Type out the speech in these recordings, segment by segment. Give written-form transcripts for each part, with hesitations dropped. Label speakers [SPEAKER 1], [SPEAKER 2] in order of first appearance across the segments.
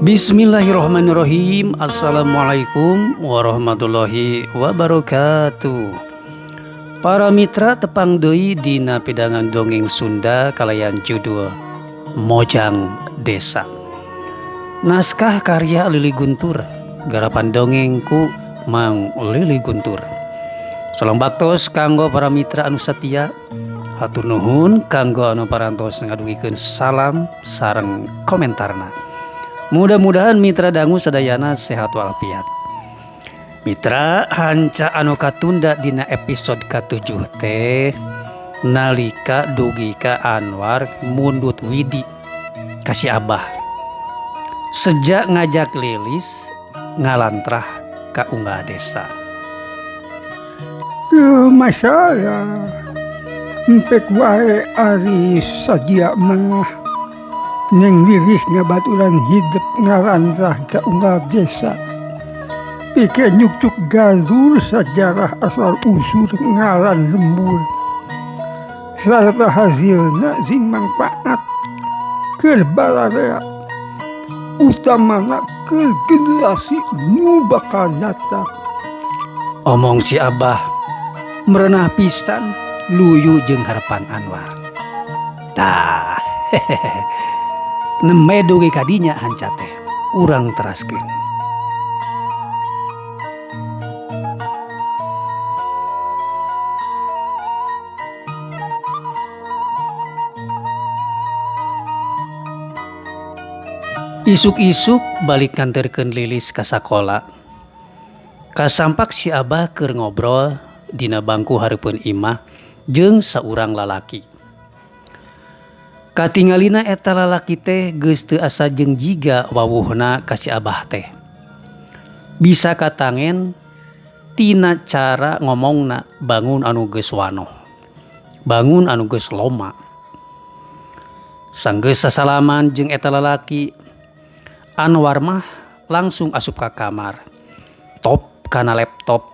[SPEAKER 1] Bismillahirrahmanirrahim. Assalamualaikum warahmatullahi wabarakatuh. Para mitra tepang deui dina pidangan dongeng Sunda kalayan judul Mojang Desa. Naskah karya Lili Guntur, garapan dongeng ku Mang Lili Guntur. Salam baktos kanggo para mitra anu setia. Hatur nuhun kanggo anu parantos ngadugikeun salam sareng komentarna. Mudah-mudahan mitra dangu sadayana sehat walafiat. Mitra hanca anu katunda dina episode ka-7 teh nalika dugi ka Anwar mundut Widi ka si Abah. Sejak ngajak Lilis ngalantrah ka unggal desa.
[SPEAKER 2] Masalah empek wae ari sadia mah. Neng Lilis ngabaturan hidep ngarantrah ka unggal desa. Pikeun nyukcuk galur sajarah asal usul ngaran lembur. Sarta hasilna sing mangfaat keur balarea, utamana keur generasi nu bakal datang.
[SPEAKER 1] Omong si Abah merenah pisan luyu jeung harapan Anwar. Tah, nembe dugi ka dinya hanca teh urang teraskeun. Isuk-isuk balik nganterkeun Lilis ka sakola. Kasampak si Abah keur ngobrol dina bangku hareupeun imah jeung saurang lalaki. Katingalina eta lalaki teh geus teu asa jeung jiga wawuhna ka si Abah teh. Bisa katangen tina cara ngomongna bangun anu geus wanoh. Bangun anu geus loma. Sanggeus sasalaman jeung eta lalaki, Anwar mah langsung asup ka kamar. Top kana laptop.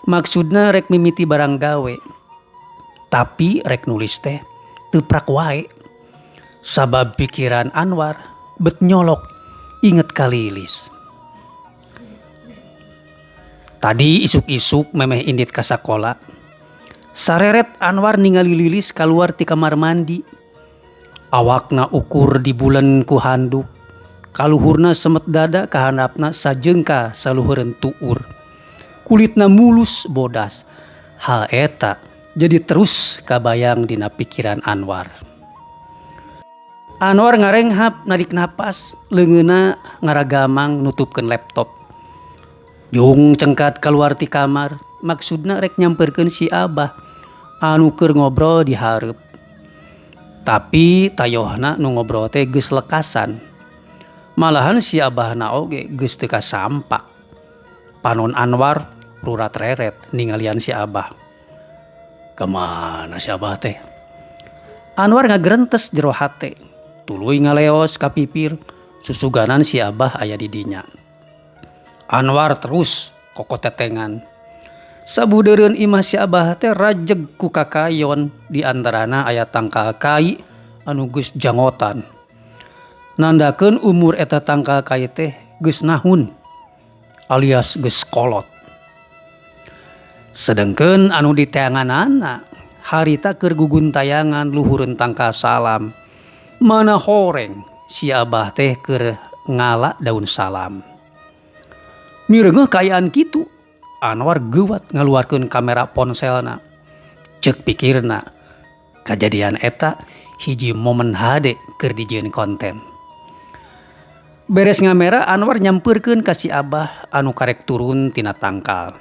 [SPEAKER 1] Maksudna rek mimiti barang gawe. Tapi rek nulis teh teu prak wae. Sabab pikiran Anwar bet nyolok inget ka Lilis. Tadi isuk-isuk memeh indit ka sakola. Sareret Anwar ningali Lilis kaluar ti kamar mandi. Awakna ukur di bulan ku handuk. Kaluhurna semet dada kahandapna sajengka saluhureun tuur. Kulitna mulus bodas. Hal eta jadi terus kabayang dina pikiran Anwar. Anwar ngarenghap narik napas, leungeunna ngaragamang nutupkeun laptop. Jung cengkat keluar ti kamar, maksudna rek nyamperkeun si Abah anu keur ngobrol di hareup. Tapi tayohna nu ngobrol teh geus lekasan. Malahan si Abahna oge geus teu kasampak. Panon Anwar rurat reret ningalian si Abah. Kemana si Abah teh? Anwar ngagerentes jero hate. Tuluy ngaleos ka pipir, susuganan si Abah aya di dinya. Anwar terus kokotetengan. Sabudeureun imah si Abah teh rajeg ku kakayon, di antarana aya tangkal kai anu geus jangotan. Nandakeun umur eta tangkal kai teh geus nahun alias geus kolot. Sedengkeun anu diteanganana harita keur guguntayangan luhureun tangkal salam. Mana horeng si Abah teh keur ngala daun salam. Mireungeuh kaayaan kitu, Anwar geuwat ngaluarkeun kamera ponselna. Ceuk pikirna, kajadian eta hiji momen hade keur dijieun konten. Beres ngamera Anwar nyampeurkeun ka si Abah anu karek turun tina tangkal.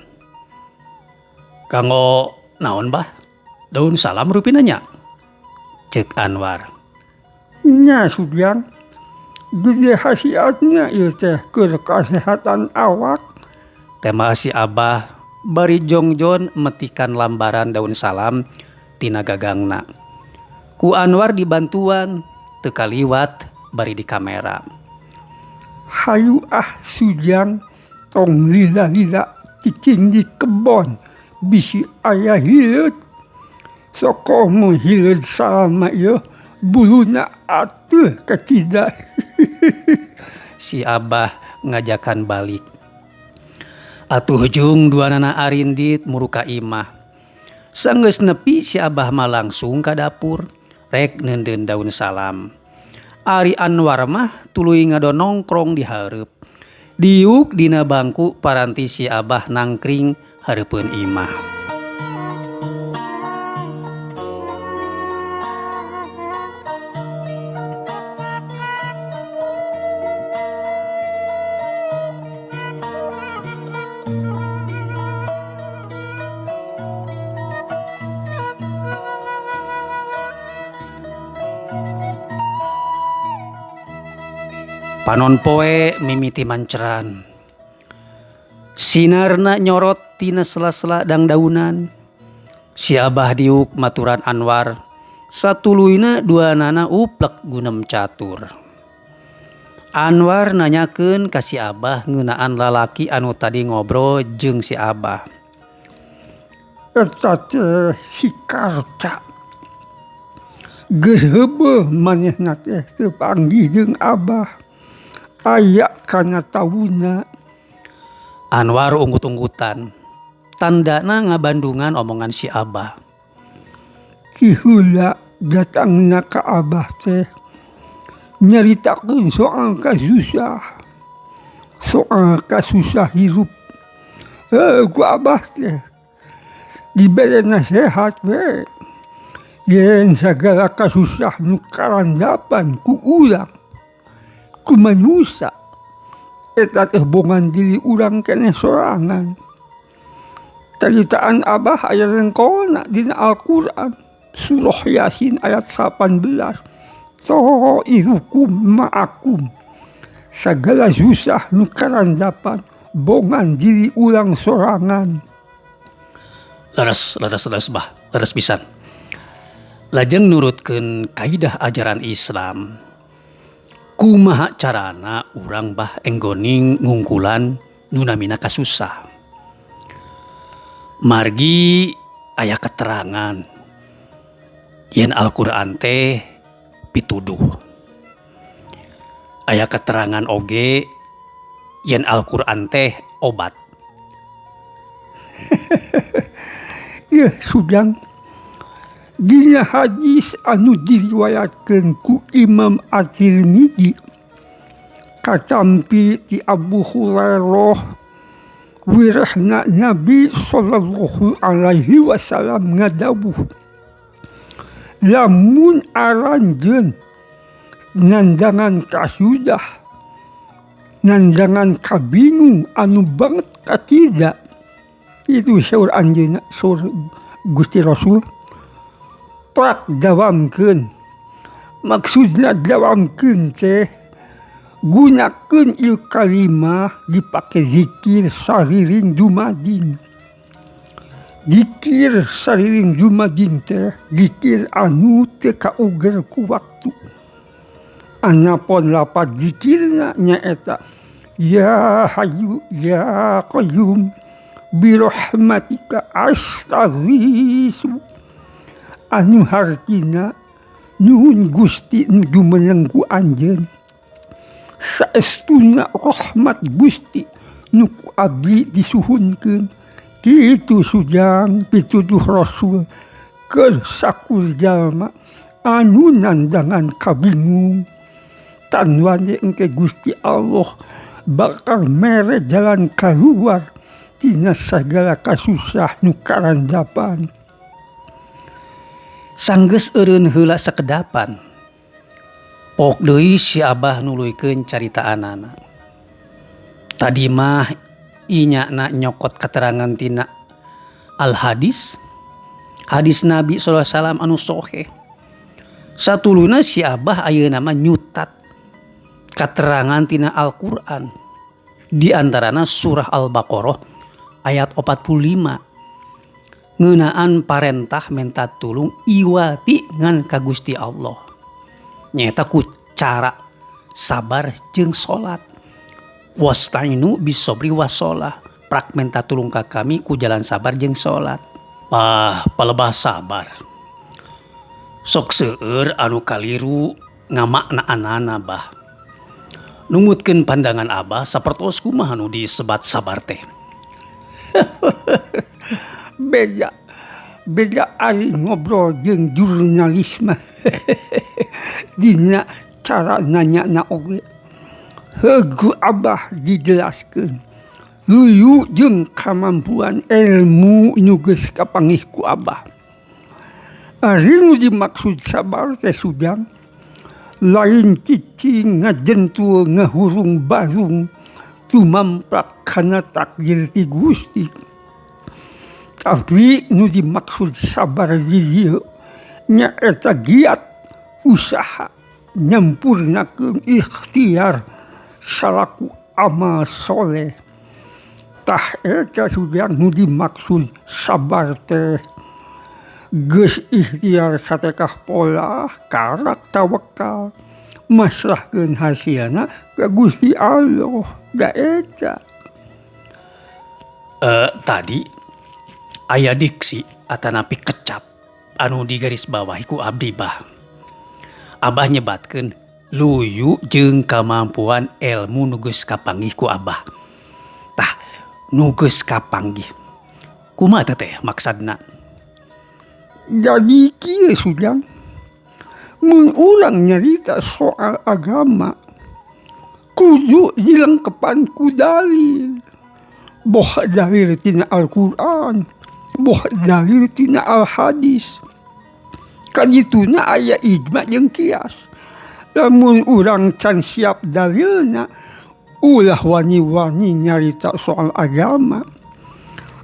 [SPEAKER 1] Kanggo naon bah? Daun salam rupina nya? Ceuk Anwar.
[SPEAKER 2] Nya Sujang, gede khasiatnya ieu teh keur kasehatan awak.
[SPEAKER 1] Tema si Abah bari jongjon metikan lambaran daun salam tina gagangna. Ku Anwar dibantuan teu kaliwat bari di kamera.
[SPEAKER 2] Hayu ah Sujang, tong lila-lila cicing di kebon bisi aya hileud. Sokoh hileud salama ieu buluna atuh kacida.
[SPEAKER 1] Si Abah ngajakan balik. Atuh jung duanana arindit muru ka imah. Sanggeus nepi si Abah mah langsung ka dapur rek neundeun daun salam. Ari Anwar mah tuluy ngadonongkrong di hareup. Diuk dina bangku paranti si Abah nangkring hareupeun imah. Panon poe mimiti manceran. Sinarna nyorot tina sela-sela dangdaunan. Si Abah diuk maturan Anwar. Satuluyna duanana uplek gunem catur. Anwar nanyakeun ka si Abah ngeunaan lalaki anu tadi ngobrol jeung si Abah.
[SPEAKER 2] Eta teh si Karta. Geus heubeeh manehna teh teu panggih jeung Abah. Aya kana tauna.
[SPEAKER 1] Anwar unggut-unggutan. Tandana ngabandungan omongan si Abah.
[SPEAKER 2] Ki heula datangna ka Abah teh nyaritakeun soal kasusah. Soal kasusah hirup. Ku Abah teh dibere nasehat we. Yen sagala kasusah nu karandapan ku urang, ku manusia, eta teh bongan diri urang keneh sorangan. Caritaan Abah aya rengkona dina Al-Qur'an surah Yasin ayat 18. Ta'irukum ma'akum. Sagala susah nu karandapan bongan diri urang sorangan.
[SPEAKER 1] Leres, leres, leres bah, leres pisan. Lajeng nurutkeun kaidah ajaran Islam. Kumaha carana urang bah enggoning ngungkulan nu namina kasusah. Margi aya keterangan yen Al-Qur'an teh pituduh. Aya keterangan oge yen Al-Qur'an teh obat.
[SPEAKER 2] Yeuh Sujang, dina hadis anu diriwayatkeun ku Imam At-Tirmidzi katampi ti Abu Hurairah wirehna Nabi sallallahu alaihi wasallam ngadawuh, lamun aranjeun nandangan kasudah, nandangan kabingung anu banget katida, itu saur anjeunna, saur Gusti Rasul, prak dawamkeun. Maksudna dawamkeun teh gunakeun ieu kalimah dipake zikir sariring dumading. Zikir sariring dumading teh zikir anu teu kauger ku waktu. Anapon lapad zikirna nyaeta ya hayyu ya qayyum birahmatika astaghisu, anu hartina nuhun Gusti nu jumeneng ku anjeun, saestuna rahmat Gusti nu ku abdi disuhunkeun. Kitu Sujang pituduh Rasul keur sakur jalma anu nandangan kabingung. Tanwane engke Gusti Allah bakal mere jalan kaluar tina sagala kasusah nu karandapan.
[SPEAKER 1] Sanggeus eureun heula sakedapan. Pok deui si Abah nuluykeun caritaanana. Tadi mah inyana nyokot keterangan tina al hadis, hadis Nabi sallallahu alaihi wasallam anu sahih. Satuluna si Abah ayeuna mah nyutat keterangan tina Al-Qur'an. Di antarana surah Al-Baqarah ayat 45. Ngeunaan parentah menta tulung iwati ngan ka Gusti Allah. Nyaeta ku cara sabar jeung salat. Wasta'inu bisobri wasolah. Prak menta tulung ka kami ku jalan sabar jeung salat. Pah palebah sabar. Sok seueur anu kaliru ngamaknaanana bah. Nungutkeun pandangan Abah sapertos kumaha nu disebat sabar teh?
[SPEAKER 2] Beda beda ari ngobrol jeung jurnalis mah dina cara nanyana oge. Heuh ku Abah dijelaskeun luyu jeung kamampuan ilmu nu geus kapanggih ku Abah. Ari nu dimaksud sabar teh Sujang lain cicing ngajentul ngahurung barung tumampak kana takdir ti Gusti. Tapi nu dimaksud sabar di dieu nyaeta giat usaha nyampurnakeun ikhtiar salaku amal soleh. Tah eta Sujang nu dimaksud sabar teh. Geus ikhtiar satekah polah karak tawakal masrahkeun hasilna ka Gusti Allah da eta.
[SPEAKER 1] Tadi aya diksi atanapi kecap anu digaris bawahi ku abdi bah. Abah nyebatkeun luyu jeung kamampuan ilmu nu geus kapanggih ku Abah. Tah nu geus kapanggih kumaha teh maksadna?
[SPEAKER 2] Jadi kieu Sujang, mun urang nyarita soal agama kudu dilengkepan ku dalil. Boh dalil tina Al-Qur'an, boh dalil tina Al-Hadis. Kadituna aya ijma jeung kias. Lamun urang can siap dalilna, ulah wani-wani nyarita soal agama.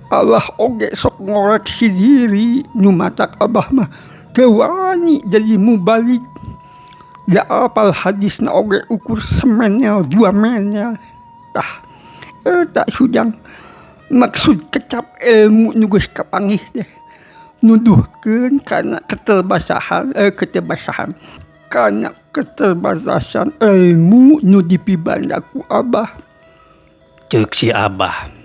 [SPEAKER 2] Allah oge sok ngoreksi diri nu matak Abah mah teu wani jadi mubalig. Da apal hadisna oge ukur semenel dua menel. Tah eta Sujang maksud kecap ilmu nu geus kapanggih teh nuduhkeun kana keterbasahan keterbasahan kana keterbatasan ilmu nu dipibanda ku Abah.
[SPEAKER 1] Ceuk si Abah.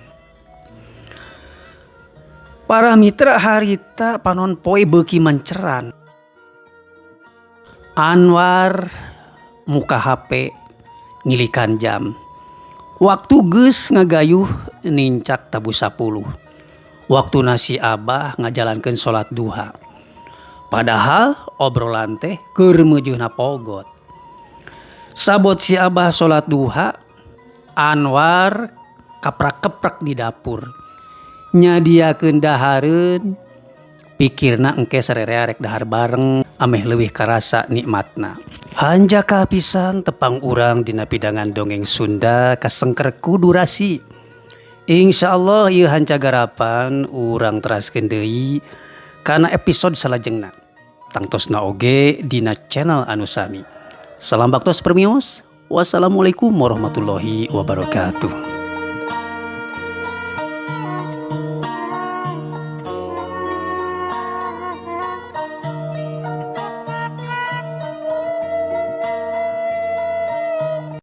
[SPEAKER 1] Para mitra harita panon poe beuki manceran. Anwar muka HP ngilikan jam. Waktu geus ngagayuh nincak tabuh 10. Waktuna si Abah ngajalankeun salat duha. Padahal obrolan teh keur meujeuhna pogot. Sabot si Abah salat duha, Anwar kaprak-keprak di dapur. Nyadiakeun dahareun, pikirna engke sarere rek dahar bareng ameh leuwih karasa nikmatna. Hanjakal pisan tepang urang dina pidangan dongeng Sunda kasengker ku durasi. Insyaallah ieu hancagarapan urang teraskeun deui kana episode salajengna. Tangtosna oge dina channel anu sami. Salam baktos permios. Wassalamualaikum warahmatullahi wabarakatuh.